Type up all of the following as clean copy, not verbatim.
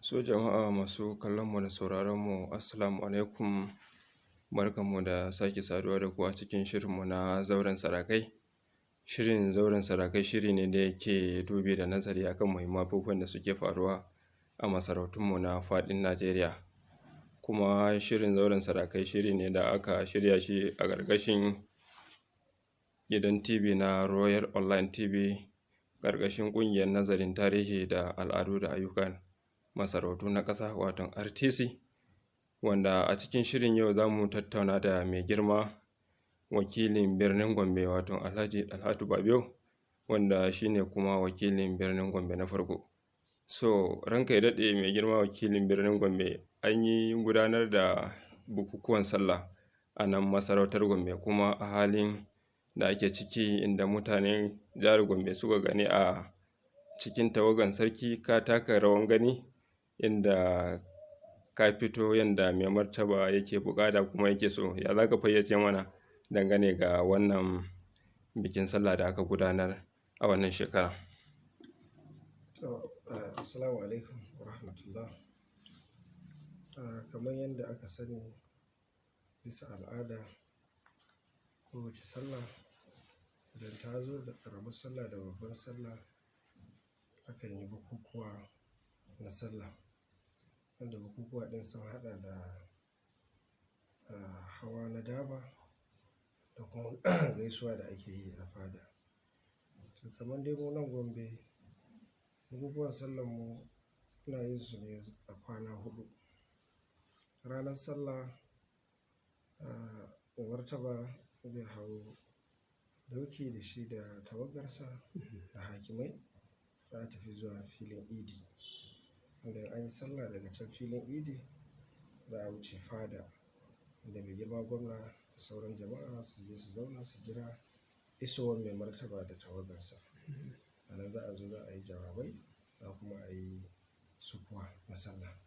So jama'a masu kallon mu da sauraron mu, assalamu alaikum, barkan mu da sake saduwa da ku a cikin shirin mu na zauren sarakai. Shirin zauren sarakai shiri ne da yake dubi da nazari akan muhimman abubuwan da suke faruwa a masarautun mu na faɗin Najeriya. Kuma shirin zauren sarakai shiri ne da aka shirya shi a ƙarƙashin gidan TV na Royal Online TV, ƙarƙashin ƙungiyar nazarin tarihi da al'adu da ayyukan masarautu na ƙasa, wato RTC, wanda a cikin shirin yau za mu tattauna da mai girma wakilin birnin Gombe, wato Alhaji Dalhatu Babio, wanda shi ne kuma wakilin birnin Gombe na farko. So ranka ya daɗe, mai girma wakilin birnin Gombe, an yi gudanar da bukukuwan sallah a nan masarautar Gombe, kuma a halin da ake ciki, inda mutanen jihar Gombe suka gani a cikin tawagan sarki, ka taka rawan gani inda ka fito yanda mai martaba yake buƙata kuma yake so. Ya za ka fayyace mana dangane ga wannan bikin sallah da aka gudanar a wannan shekara? To, assalamu alaikum wa rahmatullah. Kamar yadda aka sani, bisa al'ada, kowace sallah idan ta zo, da ƙaramar sallah da babbar sallah, akan yi bukukuwa na sallah. Wanda bukukuwa ɗin sun haɗa da hawa na daba da kuma gaisuwa da ake yi a fada. To, kamar dai mu nan Gombe, bukukuwan sallar mu muna yin su ne a kwana 4. Ranar sallah, mai martaba zai hau doki da shi da tawagarsa da hakimai, za a tafi zuwa filin idi. Wanda in an yi sallah daga can filin idi, za a wuce fada inda mai girma gwamna da sauran jama'a su je su zauna su jira isowar mai martaba da tawagarsa. A nan za a zo za a yi jawabai, za kuma a yi sukuwa na sallah.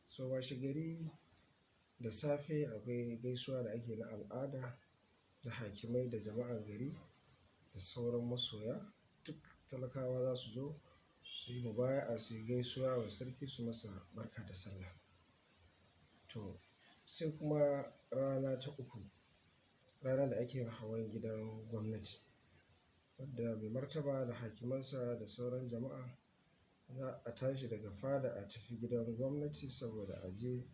So washe gari da safe akwai gaisuwa da ake na al'ada da hakimai da jama'an gari da sauran masoya. Duk talakawa za su zo su yi mubaya'a, su yi gaisuwa wa sarki, su masa barka da sallah. To, sai kuma rana ta uku, ranar da ake yin hawan gidan gwamnati, wadda mai martaba da hakimansa da sauran jama'a za a tashi daga fada a tafi gidan gwamnati saboda a je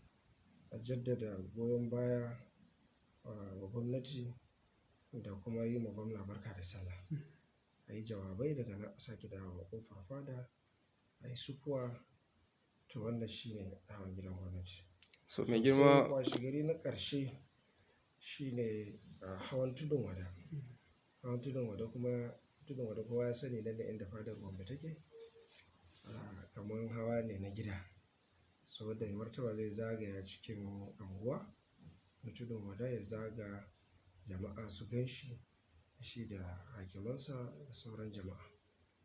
a jaddada goyon baya wa gwamnati da kuma yi ma gwamna barka da sallah. A yi jawabai, daga nan a sake dawowa ƙofar fada a yi sukuwa. To, wannan shine hawan gidan gwamnati. So mai girma Sai washe gari na ƙarshe shine hawan tudun wada. Hawan tudun wada kuma, tudun wada kowa ya sani nan ne inda fadar Gombe take. Kamar hawa ne na gida. Saboda mai martaba zai zagaya cikin unguwa na tudun wada, ya zaga jama'a su gan shi, shi da hakimansa da sauran jama'a.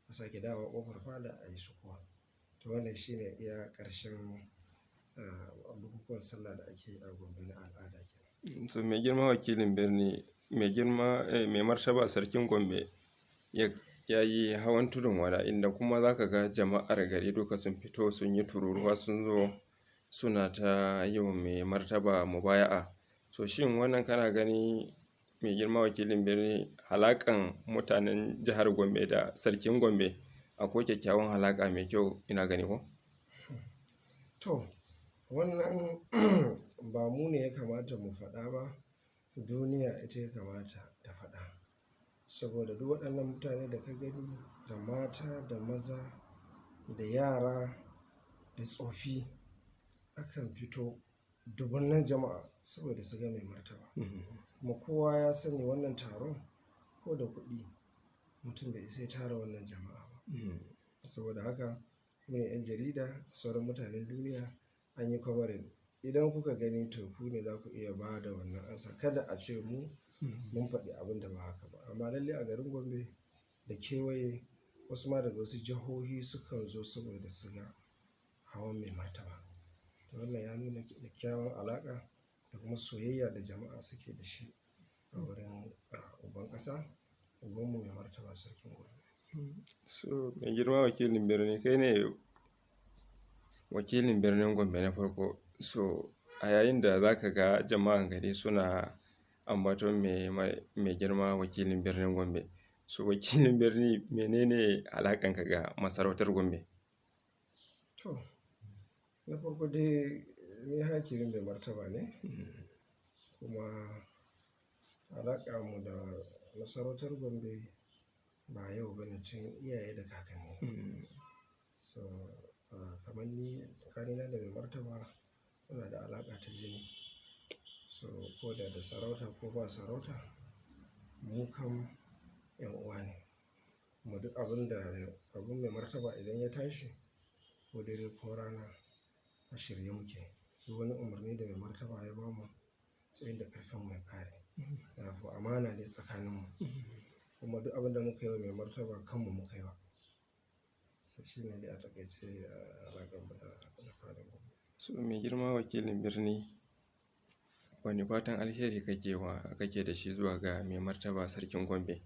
A sake dawowa ƙofar fada a yi sukuwa. To, wannan shine iya ƙarshen bukukuwan sallah da ake yi a Gombe na al'ada kenan. So mai girma wakilin birni, mai girma mai martaba sarkin Gombe ya yi hawan tudun wada, inda kuma za ka ga jama'ar gari duka sun fito, sun yi tururuwa, sun zo suna ta yi wa mai martaba mubaya'a. So shin wannan kana gani, mai girma wakilin birni, halaƙan mutanen jihar Gombe da sarkin Gombe akwai kyakkyawan halaƙa mai kyau, ina gani ko? To, wannan ba mu ne ya kamata mu faɗa ba, duniya ita ya kamata ta faɗa. Saboda duk waɗannan mutane da ka gani, da mata da maza da yara da tsofi, akan fito dubunnan jama'a saboda su ga mai martaba. Kuma kowa ya sani wannan taron, ko da kuɗi mutum bai isa ya tara wannan jama'a ba. Saboda haka ku ne 'yan jarida, sauran mutanen duniya, an yi covering. Idan kuka gani, to ku ne za ku iya ba da wannan amsa. Kada a ce mu mun faɗi abin da ba haka ba. Amma lalle a garin Gombe da kewaye, wasu ma daga wasu jihohi sukan zo saboda su ga hawan mai martaba. To, wannan ya nuna kyakkyawan alaƙa da kuma soyayya da jama'a suke da shi a wurin uban ƙasa, ubanmu mai martaba sarkin Gombe. So mai girma wakilin birni, kai ne wakilin birnin Gombe na farko. So a yayin da za ka ga jama'an gari suna ambaton mai girma wakilin birnin Gombe. So wakilin birni, menene alaƙanka ga masarautar Gombe? To, na farko dai ni hakimin mai martaba ne, kuma alaƙa mu da masarautar Gombe ba yau bane, tun iyaye da kakanni. So kamar ni, tsakanina da mai martaba muna da alaƙa ta jini. So ko da da sarauta ko ba sarauta, mu kam 'yan uwa ne. Kuma duk abun da abun mai martaba idan ya tashi, ko dare ko rana, a shirye muke. Duk wani umarni da mai martaba ya bamu, sai inda ƙarfin mu ya ƙare. Therefore amana ne tsakaninmu. Kuma duk abin da muka yi wa mai martaba, kanmu muka yi wa. So shi ne dai a taƙaice alaƙar mu da fadar Gombe. So mai girma wakilin birni, wane fatan alheri kake da shi zuwa ga mai martaba sarkin Gombe?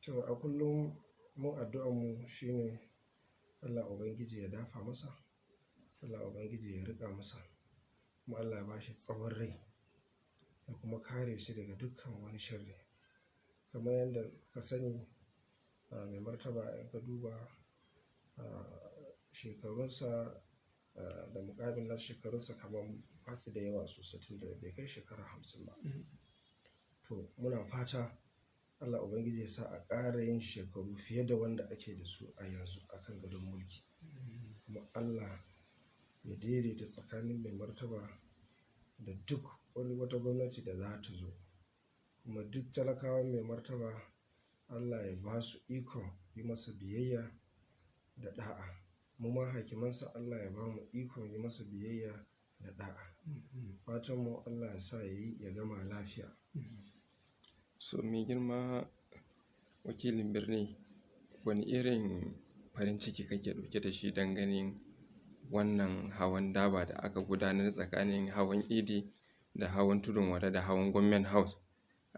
To, a kullum mu addu'ar mu shine Allah Ubangiji ya dafa masa, Allah Ubangiji ya riƙa masa, kuma Allah ya ba shi tsawon rai ya kuma kare shi daga dukkan wani sharri. Kamar yadda ka sani, mai martaba in ka duba shekarunsa da muƙamin na shekarunsa kamar ba su da yawa sosai, tunda bai kai shekara 50 ba. To muna fata Allah Ubangiji ya sa a ƙara yin shekaru fiye da wanda ake da su a yanzu a kan gadon mulki. Kuma Allah ya daidaita tsakanin mai martaba da duk wani wata gwamnati da za ta zo. Kuma duk talakawan mai martaba, Allah ya ba su ikon yi masa biyayya da ɗa'a. Mu ma hakimansa, Allah ya ba mu ikon yi masa biyayya da ɗa'a. Fatan mu Allah ya sa ya yi ya gama lafiya. So mai girma wakilin birni, wani irin farin ciki kake ɗauke da shi don ganin wannan hawan daba da aka gudanar tsakanin hawan Idi da hawan Tudun Wada da hawan Government House,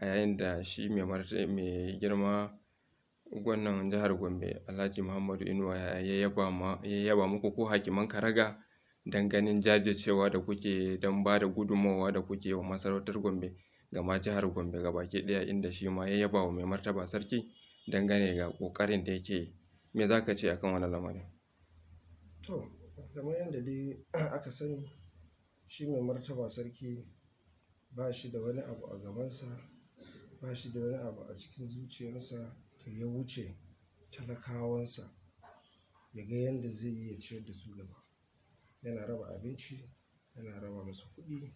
a yayin da shi mai girma gwamnan jihar Gombe, Alhaji Muhammadu Inuwa Yahaya, ya yaba muku ku hakiman Karaga don ganin jajircewa da kuke don ba da gudunmawa da kuke wa masarautar Gombe ga ma jihar Gombe gabaki ɗaya, inda shi ma ya yaba wa mai martaba sarki dangane ga ƙoƙarin da yake yi? Me za ka ce akan wannan lamarin? To, kamar yadda dai aka sani, shi mai martaba sarki ba shi da wani abu a gabansa, ba shi da wani abu a cikin zuciyarsa da ya wuce talakawansa, ya ga yadda zai yi ya ciyar da su gaba. Yana raba abinci, yana raba musu kuɗi,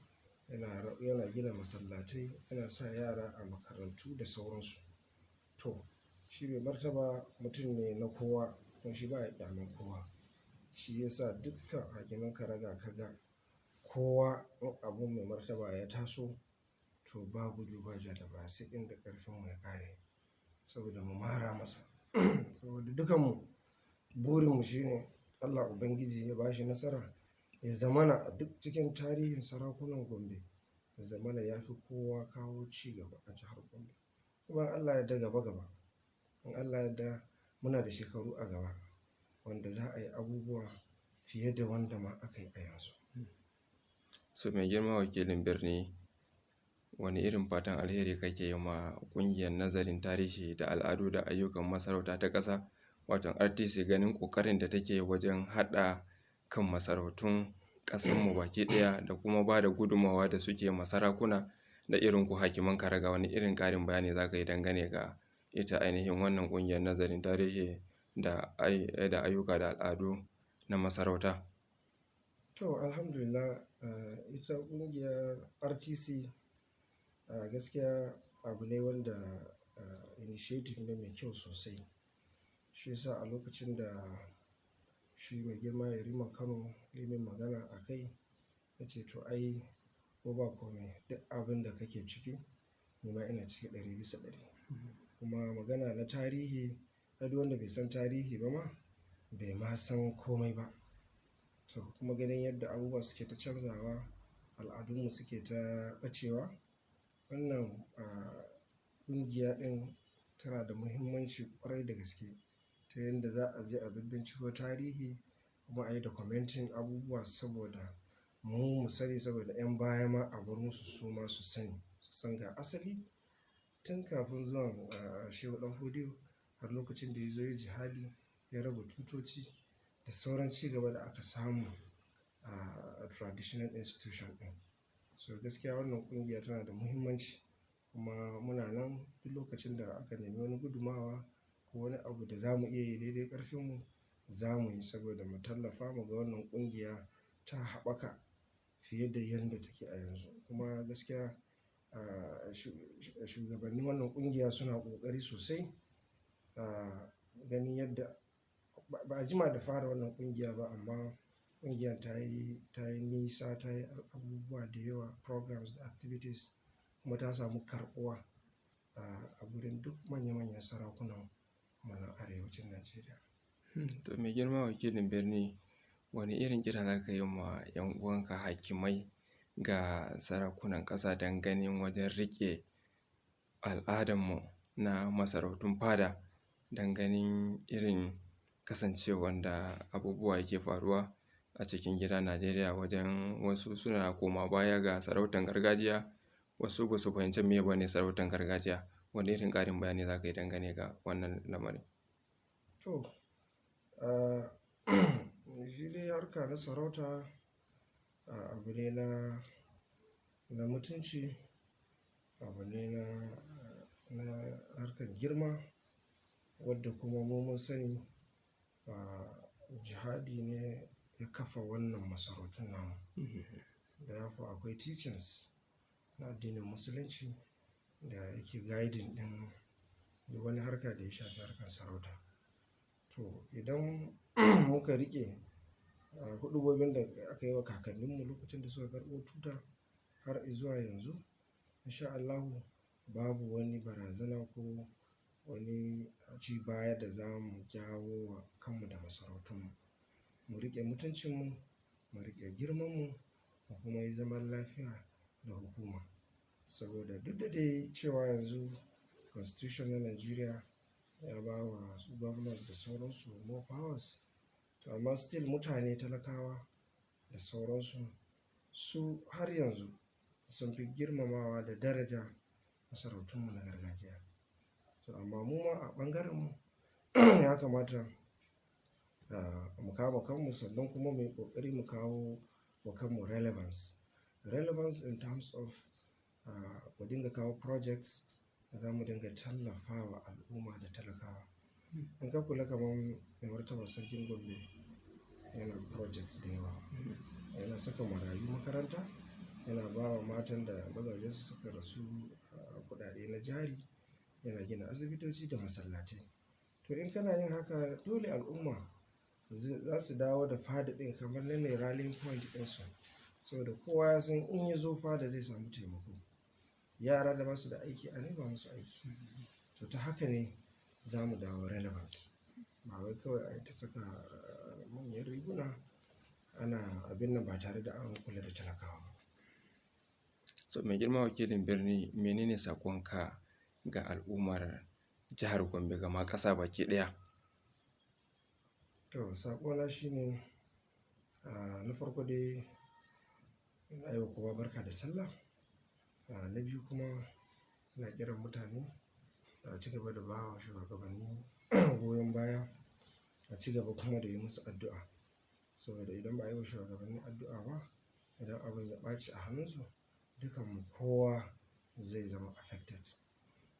yana gina masallatai, yana sa yara a makarantu da sauransu. To, shi mai martaba mutum ne na kowa, kuma shi baya ƙyaman kowa. Shi ya sa dukkan hakiman Karaga ka ga kowa in abun mai martaba ya taso, to ba gudu ba ja da baya, sai inda ƙarfin mu ya ƙare saboda mu mara masa. Saboda dukanmu burin mu shine Allah Ubangiji ya ba shi nasara, ya zamana a duk cikin tarihin sarakunan Gombe, ya zamana ya fi kowa kawo ci gaba a jihar Gombe. Kuma in Allah ya yarda gaba gaba, in Allah ya yarda muna da shekaru a gaba wanda za a yi abubuwa fiye da wanda ma aka yi a yanzu. So mai girma wakilin birni, wani irin fatan alheri kake yi ma ƙungiyar nazarin tarihi da al'adu da ayyukan masarauta ta ƙasa, wato RTC, ganin ƙoƙarin da take wajen haɗa kan masarautun ƙasanmu baki ɗaya da kuma ba da gudunmawa da suke ma sarakuna da irin ku hakiman Karaga? Wani irin ƙarin bayani za ka yi dangane ga ita ainihin wannan ƙungiyar nazarin tarihi da ayyuka da al'adu na masarauta? To, alhamdulillah, ita ƙungiyar RTC gaskiya abu ne wanda initiative ne mai kyau sosai. Shi ya sa a lokacin da shi mai girma Yariman Kano ya yi min magana a kai, na ce to ai ko ba kome, duk abin da kake ciki ni ma ina ciki 100%. Kuma magana na tarihi, ai duk wanda bai san tarihi ba ma bai ma san komai ba. To kuma ganin yadda abubuwa suke ta canzawa, al'adunmu suke ta ɓacewa, wannan ƙungiya ɗin tana da muhimmanci ƙwarai da gaske ta yadda za a je a binciko tarihi kuma a yi documenting abubuwa saboda mu mu sani, saboda 'yan baya ma a bar musu su ma su sani, su san ga asali tun kafin zuwan Shehu Ɗan Fodiyo har lokacin da ya zo ya yi jihadi, ya raba tutoci da sauran ci gaba da aka samu a traditional institution ɗin. So gaskiya wannan ƙungiya tana da muhimmanci, kuma muna nan duk lokacin da aka nemi wani gudumawa ko wani abu da za mu iya yi daidai ƙarfinmu, za mu yi saboda mu tallafa mu ga wannan ƙungiya ta haɓaka fiye da yadda take a yanzu. Kuma gaskiya shugabannin wannan ƙungiya suna ƙoƙari sosai, ganin yadda ba a jima da fara wannan ƙungiya ba, amma ƙungiyar ta yi nisa, ta yi abubuwa da yawa, programs da activities, kuma ta samu karɓuwa a gurin duk manya manyan sarakunan mu na arewacin Najeriya. To, mai girma wakilin birni, wani irin kira za ka yi ma 'yan uwanka hakimai ga sarakunan ƙasa don ganin wajen riƙe al'adanmu na masarautun fada, don ganin irin kasancewan da abubuwa yake faruwa a cikin gida Najeriya, wajen wasu suna koma baya ga sarautan gargajiya, wasu ba su fahimci meye ba ne sarautan gargajiya? Wani irin ƙarin bayani za ka yi dangane ga wannan lamarin? To, shi dai harka na sarauta abu ne na mutunci, abu ne na harkar girma, wadda kuma mu mun sani jihadi ne ya kafa wannan masarautun namu. Therefore akwai teachings na addinin Musulunci da yake guiding ɗin duk wani harka da ya shafi harkar sarauta. To, idan muka riƙe huɗubobin da aka yi wa kakanninmu lokacin da suka karɓo tuta har izuwa yanzu, in sha Allahu babu wani barazana ko wani ci baya da za mu jawo wa kanmu da masarautunmu. Mu riƙe mutuncinmu, mu riƙe girmanmu, mu kuma yi zaman lafiya da hukuma. Saboda duk da dai cewa yanzu constitution na Najeriya ya ba wa su governors da sauransu more powers, to amma still mutane talakawa da sauransu su har yanzu sun fi girmamawa da daraja masarautunmu na gargajiya. To amma mu ma a ɓangaren mu ya kamata mu kama kanmu, sannan kuma muyi ƙoƙari mu kawo wa kanmu relevance. Relevance in terms of mu dinga kawo projects da za mu dinga tallafawa al'umma da talakawa. In ka kula, kamar Mai Martaba Sarkin Gombe yana projects da yawa. Yana saka marayu makaranta, yana ba wa matan da mazajensu suka rasu kuɗaɗe na jari, yana gina asibitoci da masallatai. To, in kana yin haka, dole al'umma za su dawo da fada ɗin kamar nan ne rallying point ɗinsu. Saboda kowa ya san in ya zo fada zai samu taimako. Yara da basu da aiki a nema musu aiki. To, ta haka ne za mu dawo relevant. Ba wai kawai ai ta saka manyan riguna ana abin nan ba tare da an kula da talakawa ba. So mai girma wakilin birni, menene saƙonka ga al'ummar jihar Gombe, gama ƙasa baki ɗaya? To, saƙona shine, na farko dai ina yi wa kowa barka da sallah. Na biyu kuma ina kiran mutane a ci gaba da ba wa shugabanni goyon baya, a ci gaba kuma da yi musu addu'a. Saboda idan ba a yi wa shugabanni addu'a ba, idan abin ya ɓaci a hannunsu, dukanmu kowa zai zama affected.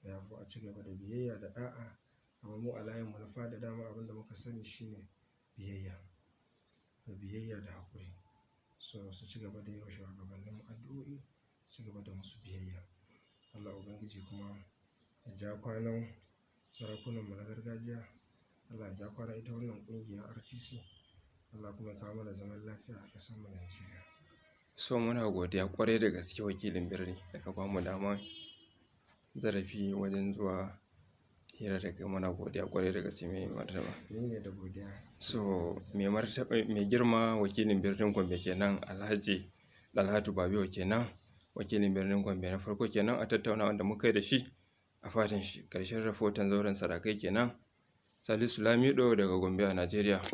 Therefore a ci gaba da biyayya da ɗa'a. Amma mu a layinmu na fada dama abin da muka sani shine biyayya, da biyayya da haƙuri. So su ci gaba da yi wa shugabanninmu addu'o'i, su ci gaba da musu biyayya. Allah Ubangiji kuma ya ja kwanan sarakunanmu na gargajiya. Allah ya ja kwanan ita wannan ƙungiya RTC. Allah kuma ya kawo mana zaman lafiya a ƙasarmu Najeriya. So muna godiya ƙwarai da gaske, wakilin birni, da ka bamu dama zarafi wajen zuwa hira da kai. Muna godiya ƙwarai da gaske, mai martaba. Ni ne da godiya. So mai martaba, mai girma wakilin birnin Gombe kenan, Alhaji Dalhatu Babiyo kenan, wakilin birnin Gombe na farko kenan, a tattaunawar da muka yi da shi. a fatan shi. Ƙarshen rahoton zauren sarakai kenan. Salisu Lamido daga Gombe a Najeriya.